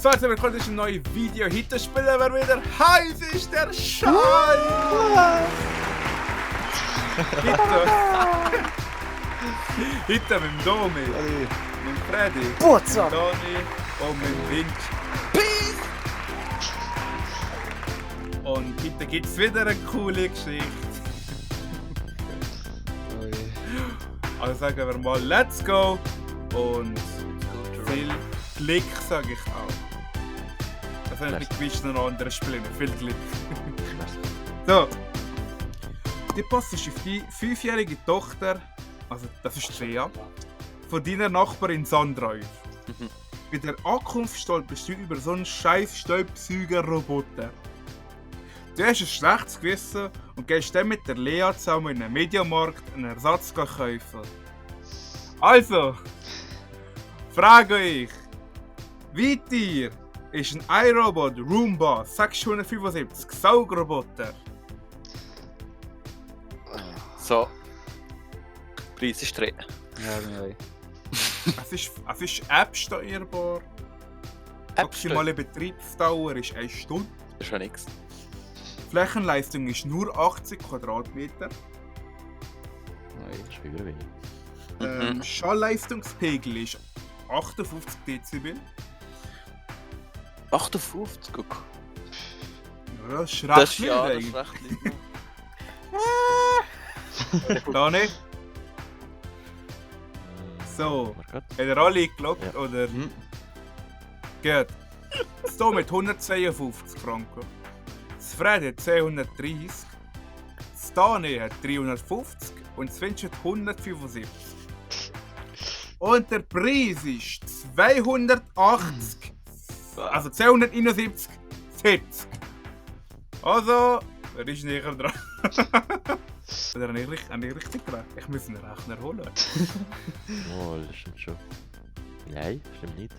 So, jetzt willkommen zu einem neuen Video. Heute spielen wir wieder Heiß ist der Scheiß! Heute mit dem Domi, mit dem Freddy, What's up? Dani und mit dem Vinci. Peace! Und heute gibt es wieder eine coole Geschichte. Also sagen wir mal, let's go! Und viel Glück, sage ich auch. Das habe ich nicht gewusst, noch andere Spiele. Viel Glück. So. Die Post ist auf die 5-jährige Tochter, also das ist Thea, von deiner Nachbarin Sandra auf. Bei der Ankunft stolperst du über so einen scheiß Staubsauger-Roboter. Du hast ein schlechtes Gewissen und gehst dann mit der Lea zusammen in einen Mediamarkt einen Ersatz kaufen. Also, frage ich, wie teuer ist ein iRobot Roomba 675 Saugroboter? So. Preis ist drin. Ja, genau. Es ist App-steuerbar. Maximale Betriebsdauer ist 1 Stunde. Das ist ja nichts. Flächenleistung ist nur 80 Quadratmeter. Nein, das ist viel wenig. Schallleistungspegel ist 58 Dezibel. 58, guck. Ja, das ist Das recht ist nicht ja, das eigentlich. ist recht nicht. Dani? So, habt ihr alle eingeloggt, Ja. oder? Gut. Das hier mit 152 Franken. Das Fred hat 230. Das Dani hat 350 und das Vinci hat 175. Und der Preis ist 280. Also 271, 70. Also, wer ist näher dran? Oder habe ich richtig dran? Ich muss einen Rechner holen. Oh, das stimmt schon. Nein, stimmt nicht.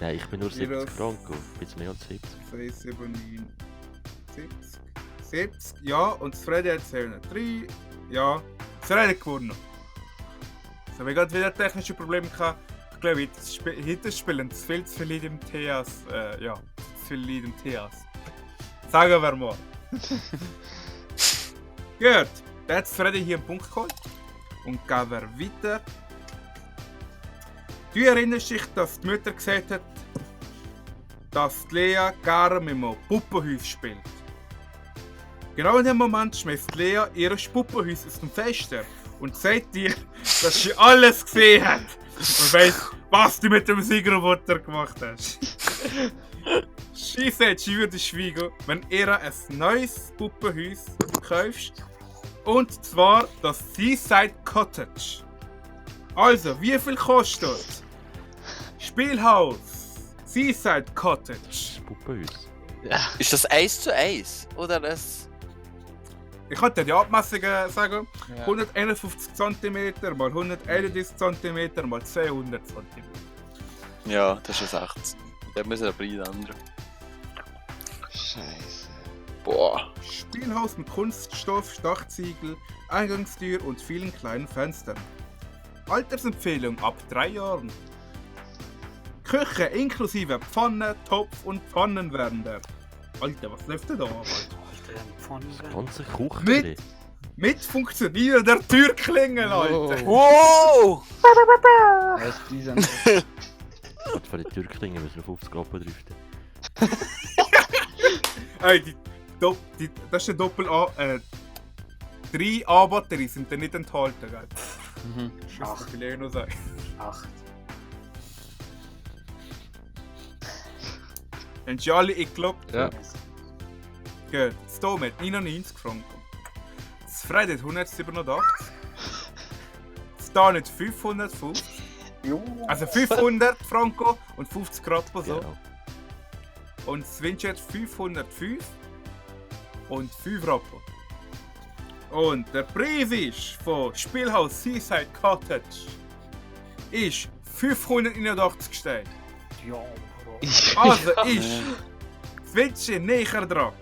Nein, ich bin nur 70 Franken, ein bisschen mehr als 70. 6, 7, 9, 70. 70, ja, und das Freddy hat 203. Ja, das Freddy hat gewonnen. So, wir gerade wieder technische Probleme gehabt. Ich glaube, heute spielen zu viele Leute im Theas. Ja, zu viele Leute im Theas. Sagen wir mal. Gut, dann hat Freddy hier einen Punkt geholt. Und gehen wir weiter. Du erinnerst dich, dass die Mutter gesagt hat, dass die Lea gerne mit einem Puppenhaus spielt. Genau in dem Moment schmeißt Lea ihr Puppenhaus aus dem Fenster und sagt dir, dass sie alles gesehen hat und weiss, was du mit dem Siegerroboter gemacht hast. Sie sagt, sie würde schweigen, wenn ihr ein neues Puppenhaus kaufst. Und zwar das Seaside Cottage. Also, wie viel kostet Spielhaus Seaside Cottage? Puppenhaus. Ist das 1:1? Oder das? Ich kann dir die Abmessungen sagen. Ja. 151 cm mal 131 cm mal 200 cm. Ja, das ist 60. Da müssen wir aber ändern. Scheiße. Boah. Spielhaus mit Kunststoff, Dachziegel, Eingangstür und vielen kleinen Fenstern. Altersempfehlung ab 3 Jahren. Küche inklusive Pfanne, Topf und Pfannenwärmer. Alter, was läuft denn da? Alter? Das ganze Kuchen. Mit funktionierender Türklingel, Alter. Wow! Was ist dieser? Und von den Türklingen müssen wir 50 Grad driften. Ey, das ist eine Doppel-A. 3 A-Batterien sind da nicht enthalten, gell? Ich muss das vielleicht noch sagen. 8. Haben sie alle eingeloggt? Ja. Gut. Das Dom hat 99 Franken. Das Fred hat 187. Das Dan hat 550. Also 500 Franken und 50 Grad so. Genau. Und das Vinci hat 505 und 5 Rappen. Und der Preis ist von Spielhaus Seaside Cottage ist 589 Steine. Ja, Also ist das Vinci näher dran.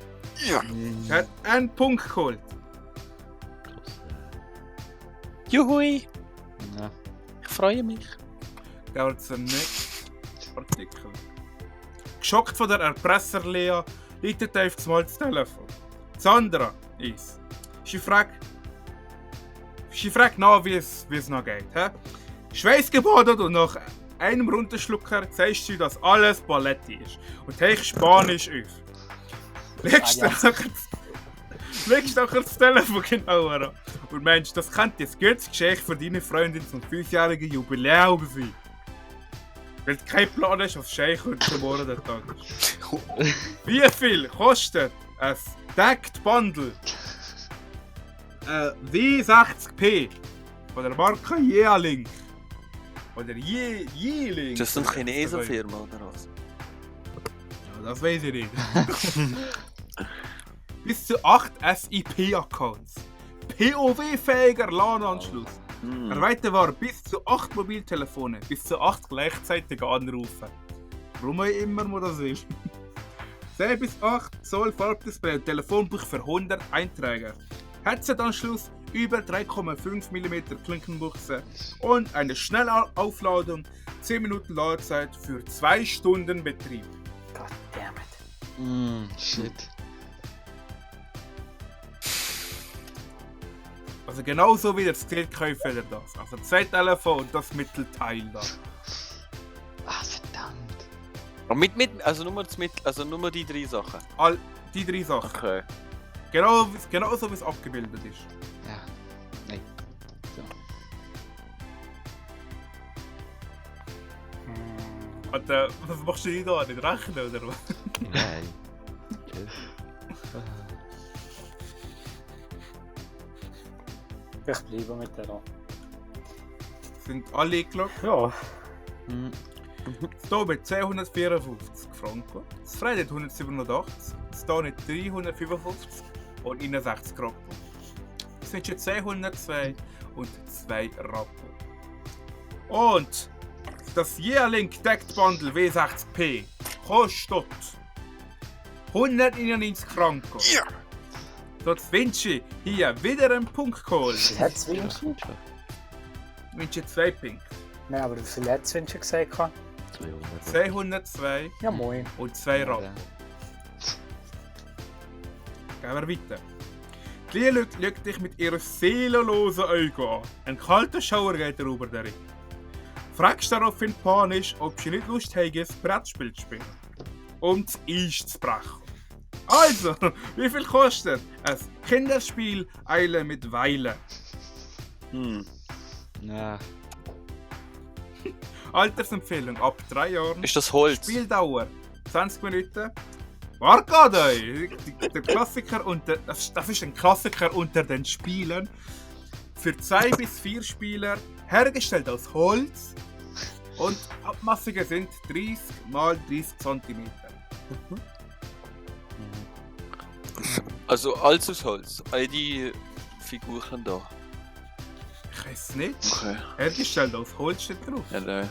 Ja. Er hat einen Punkt geholt. Krass. Juhui! Ja. Ich freue mich. Gehen wir zur nächsten. Artikel. Geschockt von der Erpresser Lea, leitet er auf mal das Telefon. Sandra ist. Sie fragt nach, wie es noch geht. Schweißgebadet und nach einem Runterschlucker sagst du, dass alles Paletti ist. Und hech Spanisch auf. Legst nachher das Telefon genauer an. Und meinst, das könnte ein gutes Geschenk für deine Freundin zum 5-jährigen Jubiläum sein. Weil du keinen Plan hast, was Scheich heute morgen der Tag ist. Wie viel kostet ein Decked Bundle? W60p von der Marke Yealink. Oder Yealink. Das ist eine Chinesenfirma oder was? Ja, das weiß ich nicht. Bis zu 8 SIP-Accounts. POW-fähiger LAN-Anschluss. Erweitert war bis zu 8 Mobiltelefone, bis zu 8 gleichzeitige Anrufe. Warum auch immer man das will. 10 bis 8 Zoll Farbdisplay und Telefonbuch für 100 Einträge. Headset-Anschluss, über 3,5 mm Klinkenbuchse und eine Schnellaufladung, 10 Minuten Ladezeit für 2 Stunden Betrieb. Goddammit. Shit. Also genauso wie das Gerät kauft er das. Also 2 Telefone und das Mittelteil da. Ah, verdammt. Und also nur die 3 Sachen. All die 3 Sachen. Okay. Genauso wie es abgebildet ist. Ja. Nein. So. Und, was machst du da? Nicht rechnen oder was? Nein. Okay. Ich bleibe mit der an. Sind alle eingeloggt? Ja. Das mit 254 Franken, das Freitag 187, das Donut 355 und 61 Rappen. Das sind schon 202 und 2 Rappen. Und das Yealink Decked Bundle W60p kostet 199 Franken. Ja! Dort wünsche ich hier wieder einen Punkt geholt. Wie viel hat es Wünsche? Ich wünsche 2 Punkte. Nein, aber wie viel hat es Wünsche gesagt? 200. 202 Ja, moin. und 2 Rappen. Ja. Gehen wir weiter. Die Lia schaut dich mit ihren seelenlosen Augen an. Ein kalter Schauer geht darüber darin. Fragst daraufhin panisch, ob sie nicht Lust haben, ein Brettspiel zu spielen. Um das Eis zu brechen. Also, wie viel kostet ein Kinderspiel Eile mit Weile? Ja. Altersempfehlung ab 3 Jahren. Ist das Holz? Spieldauer 20 Minuten. Wargadei! Der Klassiker unter. Das ist ein Klassiker unter den Spielen. Für 2 bis 4 Spieler, hergestellt aus Holz. Und Abmaßungen sind 30 x 30 cm. Also alles aus Holz. All die Figuren da. Ich weiß es nicht. Okay. Hergestellt aus Holz steht drauf. Ja, nein.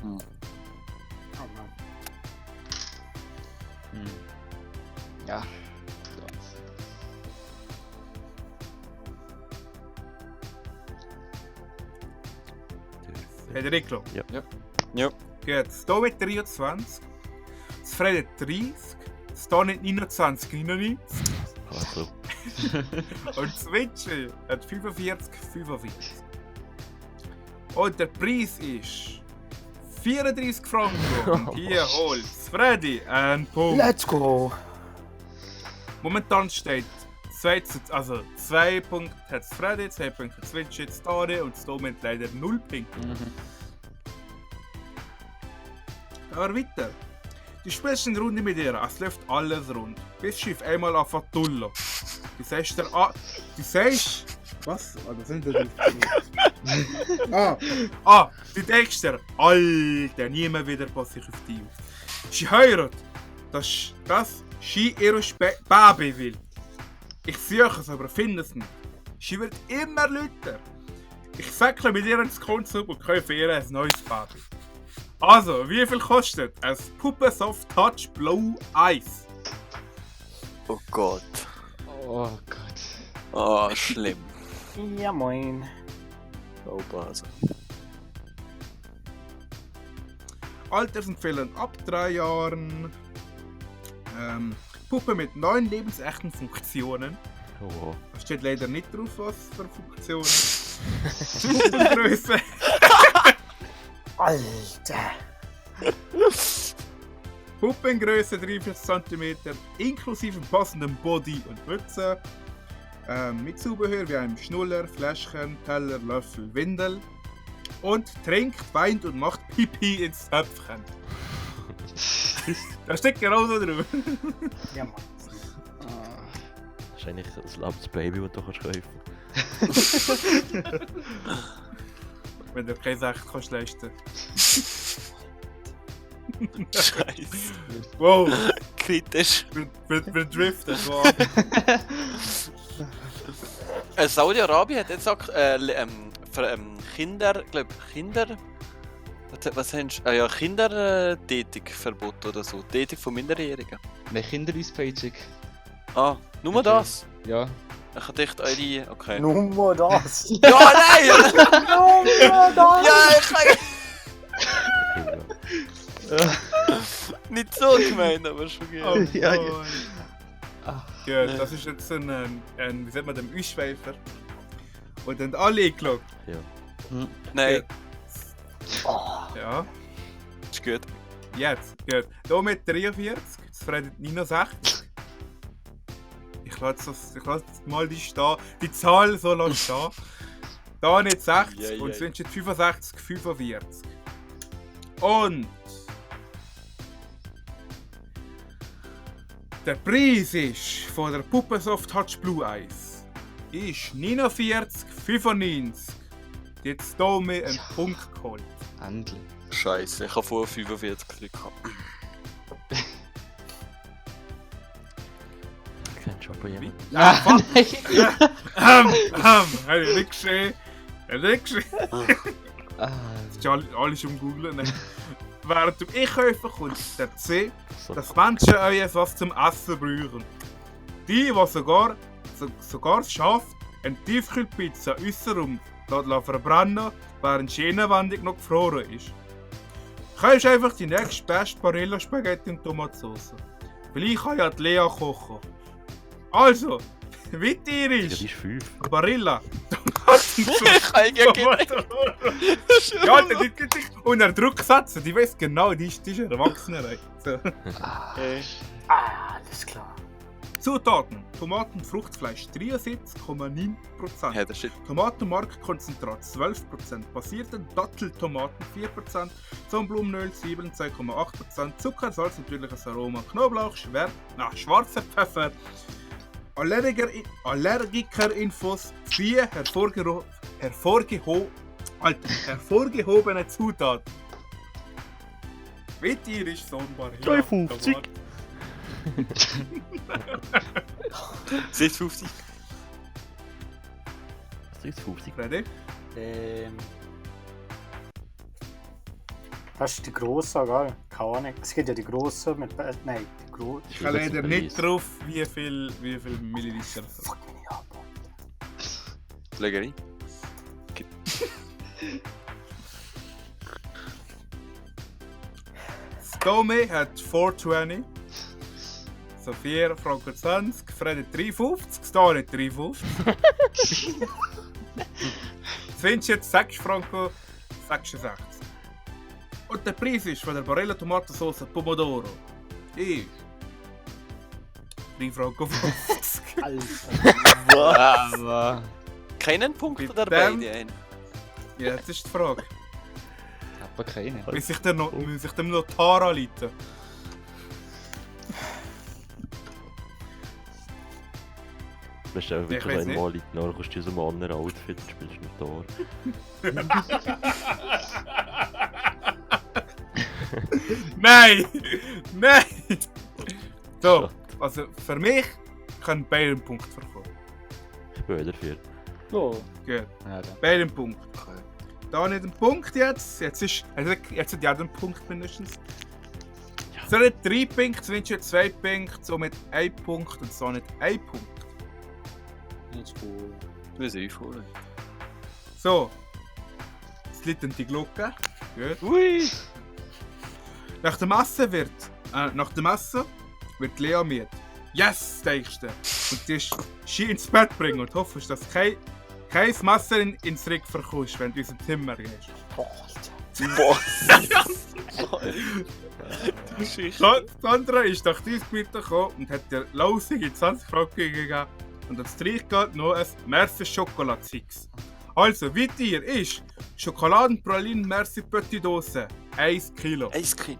Oh Mann. Ja. Federico. Ja. Ja. Gut, das Donut 23. Das Freitag 30. Das Donut 29,99. Also, Und das Witchy hat 45,45. Und der Preis ist 34 Franken. Und hier holt Freddy einen Punkt. Let's go! Momentan steht 2 Punkte hat Freddy, 2 Punkte hat Witchy, das Dani und das Donut leider 0 Punkte. Aber weiter. Du spielst eine Runde mit ihr, es läuft alles rund. Bis Schiff einmal auf Fatullo. Du sagst dir, du sagst... Was? Das sind die... du denkst dir, Alter, niemand wieder passt sich auf dich auf. Sie heiratet, dass sie ihr Baby will. Ich suche es, aber finde es nicht. Sie wird immer lauter. Ich säckle mit ihr ins Konsum und kaufe ihr ein neues Baby. Also, wie viel kostet ein Puppensoft Touch Blue Ice? Oh Gott. Oh Gott. Oh, schlimm. Ja, moin. Oh, Basel. Altersempfehlung ab 3 Jahren. Puppe mit 9 lebensechten Funktionen. Oh, Da steht leider nicht drauf, was für Funktionen. Puppengröße. Alter. Puppengröße 43 cm, inklusive passendem Body und Mütze. Mit Zubehör wie einem Schnuller, Fläschchen, Teller, Löffel, Windel. Und trinkt, weint und macht Pipi ins Töpfchen. Da steht genauso drauf. Ja, Mann. das ist eigentlich ein lautes Baby, das du kaufen Wenn du keine 6 kannst leisten. Scheiße. Wow, Kritisch. wir driften. Wow. Saudi-Arabien hat jetzt auch für Kinder, was haben sie? Ja, Kindertätigverbot oder so. Tätig von Minderjährigen. Eine Kinderauspeitschung. Ah, nur Okay. das? Ja. Ich dachte, eure. Okay. Nur das. Ja, nein! Nur das. Ja, ich kann. nicht so gemein, aber schon Oh, gerne. Ja, ja. boy. Ah. Gut, das ist jetzt ein wie sagt man, dem Ausschweifer. Und dann alle eingeloggt. Nein, Ja, ist gut. jetzt. Gut. Hier mit 43, das Fredet 69. Ich lasse jetzt mal die Zahl so lang stehen. Da nicht 60 Ja, ja, und es ja. sind jetzt 65, 45. Und der Preis ist von der Puppensoft Touch Blue Eyes ist 49,95. Jetzt hier mir einen Punkt geholt. Endlich. Scheiße, ich habe vorher 45 gekriegt. Kein Job bei jemandem. Ah, fuck! nein! Habe ich nicht gesehen. Habe ich nicht gesehen. Ah, Ist ja alles um Googlen. Ne? Während du einkaufen kommt der C, So, dass Menschen euch was zum Essen brauchen. Die sogar es schafft, eine Tiefkühlpizza äußerrum verbrennen, während die Innenwendung noch gefroren ist. Kaufst einfach die nächste beste Barilla Spaghetti und Tomatsauce. Weil ich kann ja die Lea kochen. Also, wie dir die ist ist 5. Barilla. Ich kann ja gerne. Ja, Alter, und er Druck setzen, die weiß genau, die ist ein Erwachsener. So. Alles klar. Zutaten: Tomaten, Fruchtfleisch 73,9%. Ja, das steht. Tomatenmarkkonzentrat 12%, basierte Datteltomaten 4%, Sonnenblumenöl, Zwiebeln 2,8%, Zucker, Salz, natürliches Aroma, Knoblauch, schwarzer Pfeffer. Allergikerinfos 4 hervorgehobene Zutaten. Wie dir ist so ein Barilla? 52. Seit 50. Was ist 50? Ready? Das ist die grosse, gell? Keine Ahnung. Es gibt ja die grosse mit. Nein, die grosse. Ich habe leider nicht drauf, wie viel Milliliter. Fuck mich ab. Legerie. Stomy hat 4,20. So 4,20 Franken. Fred hat 3,50. Stan hat 3,50. Sind jetzt 6 Franken 66. Und der Preis ist von der Barilla Tomatensauce Pomodoro ist 3,50 Franken. Alter. aber. Keinen Punkt Mit oder dem- beide ein. Ja, das ist die Frage. Aber keine. Muss ich dem noch Tara leiten? Du bist einfach Ich wirklich weiss einmal in die Nord, kommst du in so einem anderen Outfit und spielst mit Tor. Nein! Nein! So, also für mich kann beide einen Punkt verkommen. Ich bin wieder dafür. Oh. Gut, Ja, dann. beide einen Punkt. Da nicht ein Punkt jetzt. Jetzt hat jeder einen Punkt mindestens. Ja. So nicht 3 Punkte, sind schon 2 Punkte, so mit 1 Punkt und so nicht 1 Punkt. Nicht gut. müssen aufholen. So. Jetzt läuten die Glocke. Gut. Ui! Nach dem Essen wird Lea müde. Yes, denkst du. Und die ist Ski ins Bett bringen und hoffst, dass kein Messer ins Rig verkommst, wenn du in unser Zimmer gehst. Boah! Sandra ist nach 30 Minuten gekommen und hat dir lausige 20 Franken gegeben. Und als Streich geht noch ein Merci Schokolade 6. Also, wie dir ist Schokoladenpralinen Merci Petit Dose 1 Kilo. 1 Kilo.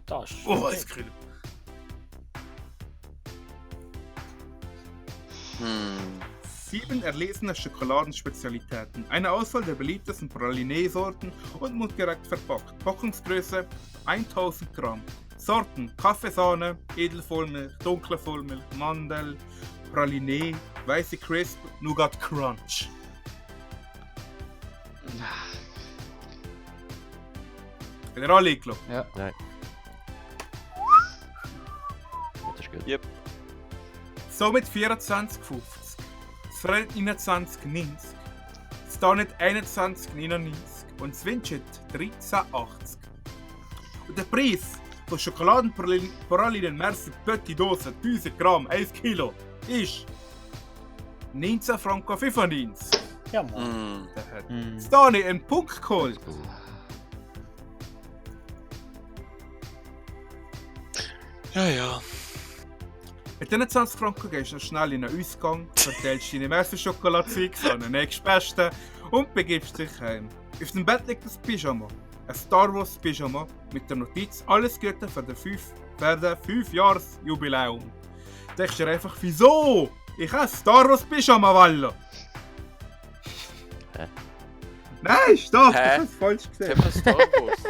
Das ist Oh, 1 Kilo. Hm. 7 erlesene Schokoladenspezialitäten. Eine Auswahl der beliebtesten Praline-Sorten und mundgerecht verpackt. Packungsgröße 1000 Gramm. Sorten: Kaffeesahne, Edelvollmilch, dunkle Vollmilch, Mandel, Praline, weiße Crisp, Nougat Crunch. Habt ihr alle eingeloggt? Ja. Nein. Das ist gut. Yep. Somit 24,50. Das Fred 21,90. Das Donut 21,99. Und das Winchit 13,80. Und der Preis von Schokoladenpralinen Merci Petit Dose 1000 Gramm 1 Kilo ist 19,95 Franken. Ja, Mann. Hm. Der hat Hm. das Dani einen Punkt geholt. Ja. Mit diesen 20 Franken gehst du noch schnell in einen Ausgang, verteilst deine Merci-Schokolade an den nächstbesten und begibst dich heim. Auf dem Bett liegt ein Pyjama. Ein Star Wars Pyjama mit der Notiz «Alles Gute für den 5-Jahres-Jubiläum». Denkst du dir einfach, wieso? Ich habe ein Star Wars Pyjama, Wallo! Hä? Nein, stopp! Hä? Ich habe es falsch Ich gesehen. hab ein Star Wars.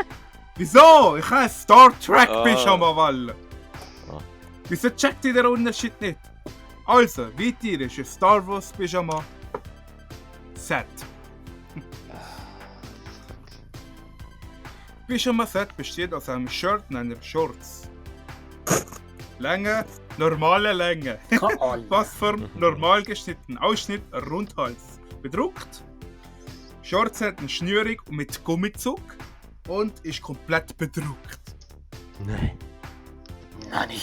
Wieso? Ich habe ein Star Trek Ah. Pyjama, Wallo! Ah. Wieso checkt ihr den Unterschied nicht? Also, wie dir ist ein Star Wars Pyjama Set. Pyjama Set besteht aus einem Shirt und einer Shorts. Länge, normale Länge. Passform, normal geschnitten, Ausschnitt, Rundhals. Bedruckt. Shorts hat eine Schnürung mit Gummizug und ist komplett bedruckt. Nein. Nani.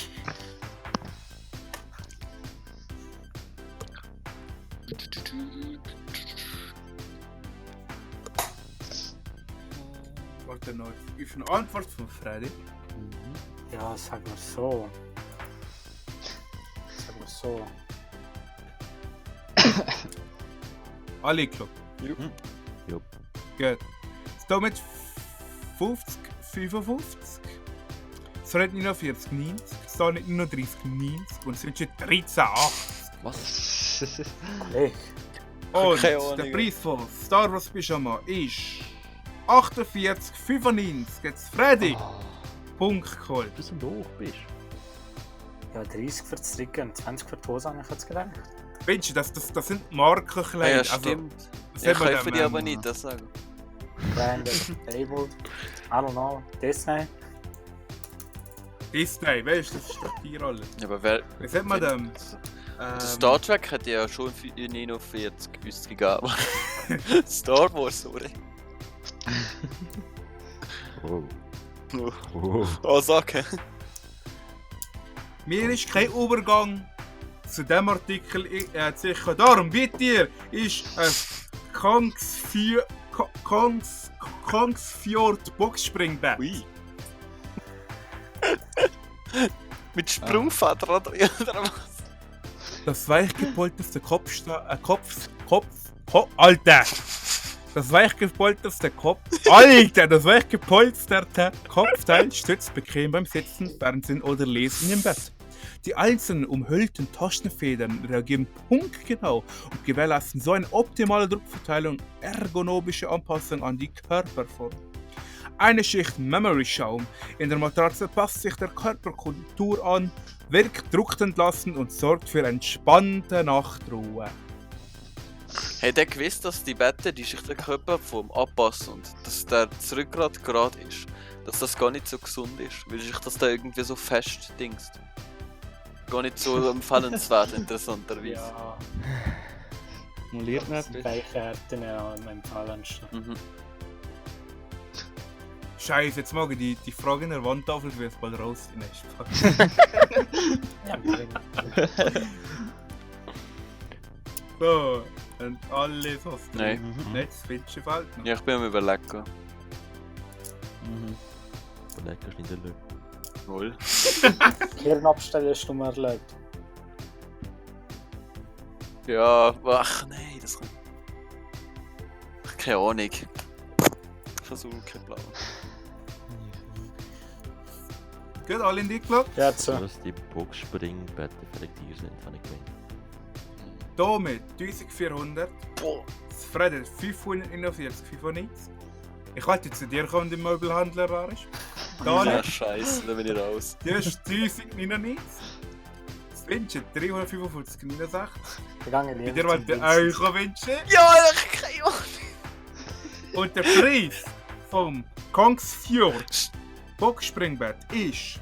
Warte noch auf eine Antwort von Freddy. Ja, sag mal so. Alle geklappt. Jupp. Gut. Jetzt hier mit 50, 55. Es redet 49, 90. Es hier nicht 39, 90. Und es sind schon 13, 8. Was? Kollege. Und Keine Ahnung. der Preis von Star Wars Pyjama ist 48,95. Jetzt Freddy. Punkt geholt. Du so hoch bist. Ja, 30 für das Tricken und 20 für die Hose habe ich jetzt gedacht. Mensch, das sind Markenkleider. Ja, Also, stimmt. das Ich haben wir kaufe dem, die aber nicht, das sagen. Branded, labeled, I don't know, Disney. Disney, weißt du, das ist doch die Rolle. Ja, aber wer. Was hat man dem? Der Star Trek hat ja schon 49 uns gegeben. Star Wars, oder? Oh. Oh. Oh, sag. Mir ist kein Übergang zu dem Artikel sicher. Darum bitte ihr ist ein Kongsfjord Boxspringbett. Ui. Mit Sprungfeder oder was? Das weichgepolterte Alter! Das weichgepolterte Kopfteil stützt bequem beim Sitzen, Fernsehen oder Lesen im Bett. Die einzelnen umhüllten Taschenfedern reagieren punktgenau und gewährleisten so eine optimale Druckverteilung und ergonomische Anpassung an die Körperform. Eine Schicht Memory-Schaum in der Matratze passt sich der Körperkontur an, wirkt druckentlastend und sorgt für entspannte Nachtruhe. Hat er gewusst, dass die Betten die sich der Körperform anpassen und dass der Rückgrat gerade ist? Dass das gar nicht so gesund ist, weil sich das da irgendwie so fest dingst. Gar nicht so empfehlenswert, interessanterweise. Ja. Simuliert noch etwas. Weichärten am empfahlensten. Mhm. Scheiße, jetzt mag ich die Frage in der Wandtafel für jetzt bald raus. Nein, Ja, so, und alles was Nein. nicht das Fitsche fällt noch. Ja, ich bin am überlegen. Mhm. Und lecker ist nicht der Löwe. Null. Hirn abstellen hast du mir erlebt. Ja, ach nein, das kann. Ach, keine Ahnung. Ich versuche keinen Plan. Gut, alle in die gelockt. Jetzt. So, dass die Boxspringbetten effektiv sind, habe ich gemeint. Damit 1400. Boah. Das Fred hat 541, 95. Ich wollte zu dir kommen, der Möbelhandler war ich. Ja, Dani, scheiße, da bin ich raus. du hast 1099. Das Wünschen 355, 69. Gegangen Bei dir wollte ich auch wünschen. Ja, ich keine Ahnung. Und der Preis vom Kongsfjord Boxspringbett ist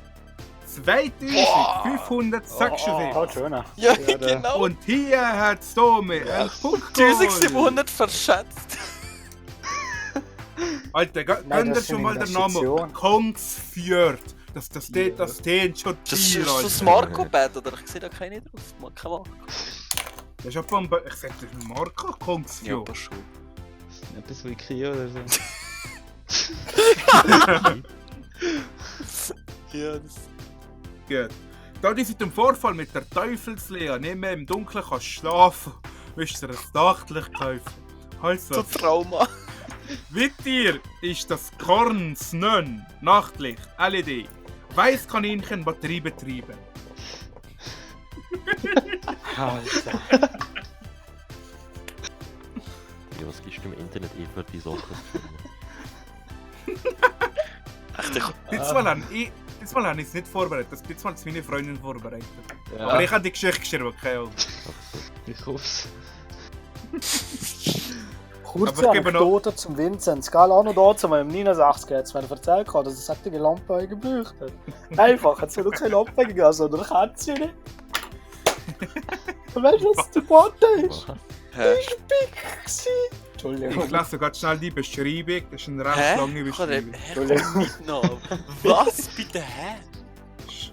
2576. Oh, schöner. Ja, Ja, da- genau. Und hier hat es Dome einen Punkt 1700 verschätzt. Alter, Nein, gönn dir das schon sind mal den Namen. Investitionen. Kongsfjord. Das steht schon Das ist Tier, so Alter. das Marco-Bett, oder? Ich sehe da keine drauf. Kein Marco. Das ist aber ich sag dir Marco Ja, Kongsfjord. aber schon. Etwas wie Ikea oder so. Ja, das. Gut. Da du seit dem Vorfall mit der Teufelslea nicht mehr im Dunkeln kannst schlafen, willst du dir ein Nachtlicht kaufen. So Also, Trauma. mit dir ist das Korn Snön Nachtlicht LED. Weißkaninchen batteriebetrieben. Alter. Ja, was gibst du im Internet für die Sachen zu finden? Echt, ich. Diesmal habe ich es nicht vorbereitet. Diesmal hat es meine Freundin vorbereitet. Ja, Aber ich habe die Geschichte geschrieben, keine Ahnung. ich hoffe Kurze Aber ich gebe Anekdote zum Vinzenz. Geil, auch noch dazu, weil im 69 jetzt mir erzählt hat, dass er solche Lampe gebraucht hat. Einfach, hat es ja noch keine Lampe gegeben, sondern eine Kerze. Und weißt du, was der Bote ist? Was? Hä? Entschuldigung. Ich lasse gerade schnell die Beschreibung. Das ist eine recht Hä? lange Ich kann Beschreibung. nicht nicht noch. Was? Bitte, hä?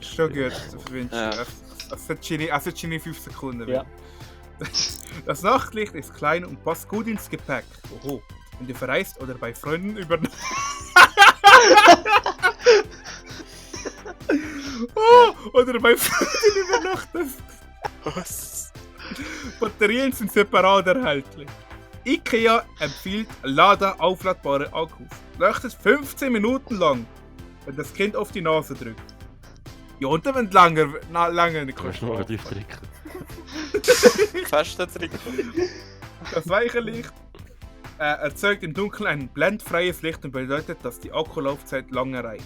Schon gut, das wünsche Ja. ich. Es hat schon 5 Sekunden. Ja. Das Nachtlicht ist klein und passt gut ins Gepäck. Oho. Wenn du verreist oder bei Freunden oder bei Freunden übernachtest. Was? Batterien sind separat erhältlich. IKEA empfiehlt Lada-aufladbare Akkus. Leuchtet 15 Minuten lang, wenn das Kind auf die Nase drückt. Ja, und wenn du lange nicht Kannst du noch drauf drücken? Fester Trick. Das weiche Licht erzeugt im Dunkeln ein blendfreies Licht und bedeutet, dass die Akkulaufzeit lange reicht.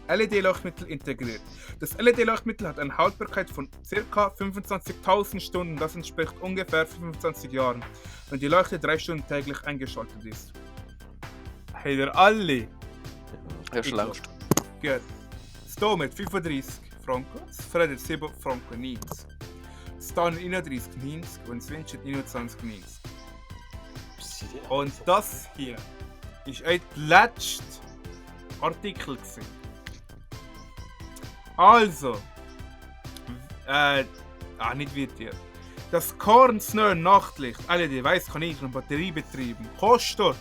LED-Leuchtmittel integriert. Das LED-Leuchtmittel hat eine Haltbarkeit von ca. 25.000 Stunden, das entspricht ungefähr 25 Jahren, wenn die Leuchte 3 Stunden täglich eingeschaltet ist. Habt ihr alle? Ja, schlecht. Gut. Sto mit 35 Franken, das Fred hat 7 Franken 90. Stan 31,90 und Swinch 29,90. Und das hier ist der letzte Artikel gewesen. Also, nicht wie dir. Das Korn Snö Nachtlicht, LED, Weißkaninchen und batteriebetrieben, kostet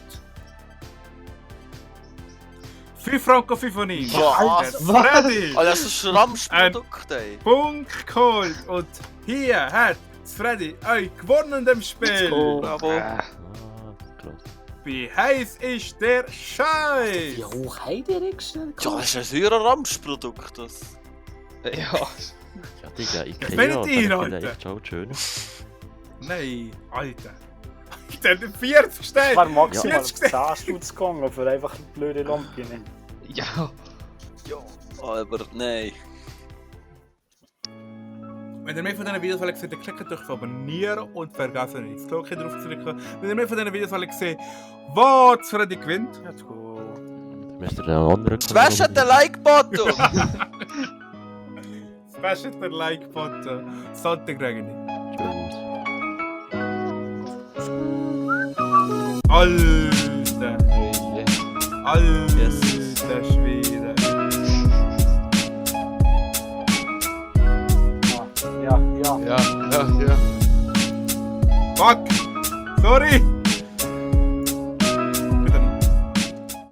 5,95 Franken. Was? Der Freddy Alter, das ist ein Ramschprodukt, ey. Punkt geholt und hier hat Freddy euch gewonnen in dem Spiel. Bravo. Ah, krass. Wie heiß ist der Scheiß? Wie hoch habt ihr gestellt? Ja, das ist ein teurer Ramschprodukt, das. Ja. Ja, Digga, ich Das kenne bin ja, ich, das Alter. ist echt schon schön. Nein, Alter. Der hat 40 Ich gestellt. war maximal Ja. auf 10 Stutz gegangen für einfach eine blöde Lampe. Ne? Ja. Aber nein. Wenn ihr mehr von diesen Videos wollt sehen, dann klickt auf Abonnieren und vergessen nicht das Glocke drauf zu drücken. Wenn ihr mehr von diesen Videos wollt sehen, was Freddy gewinnt, Let's go. Müsst ihr den anderen Smash den Like-Button! smasht den Like-Button. Sonntag, Regni. Tschüss. Alter! Alter Yes. Schwede! Ja. Ja. Fuck! Sorry!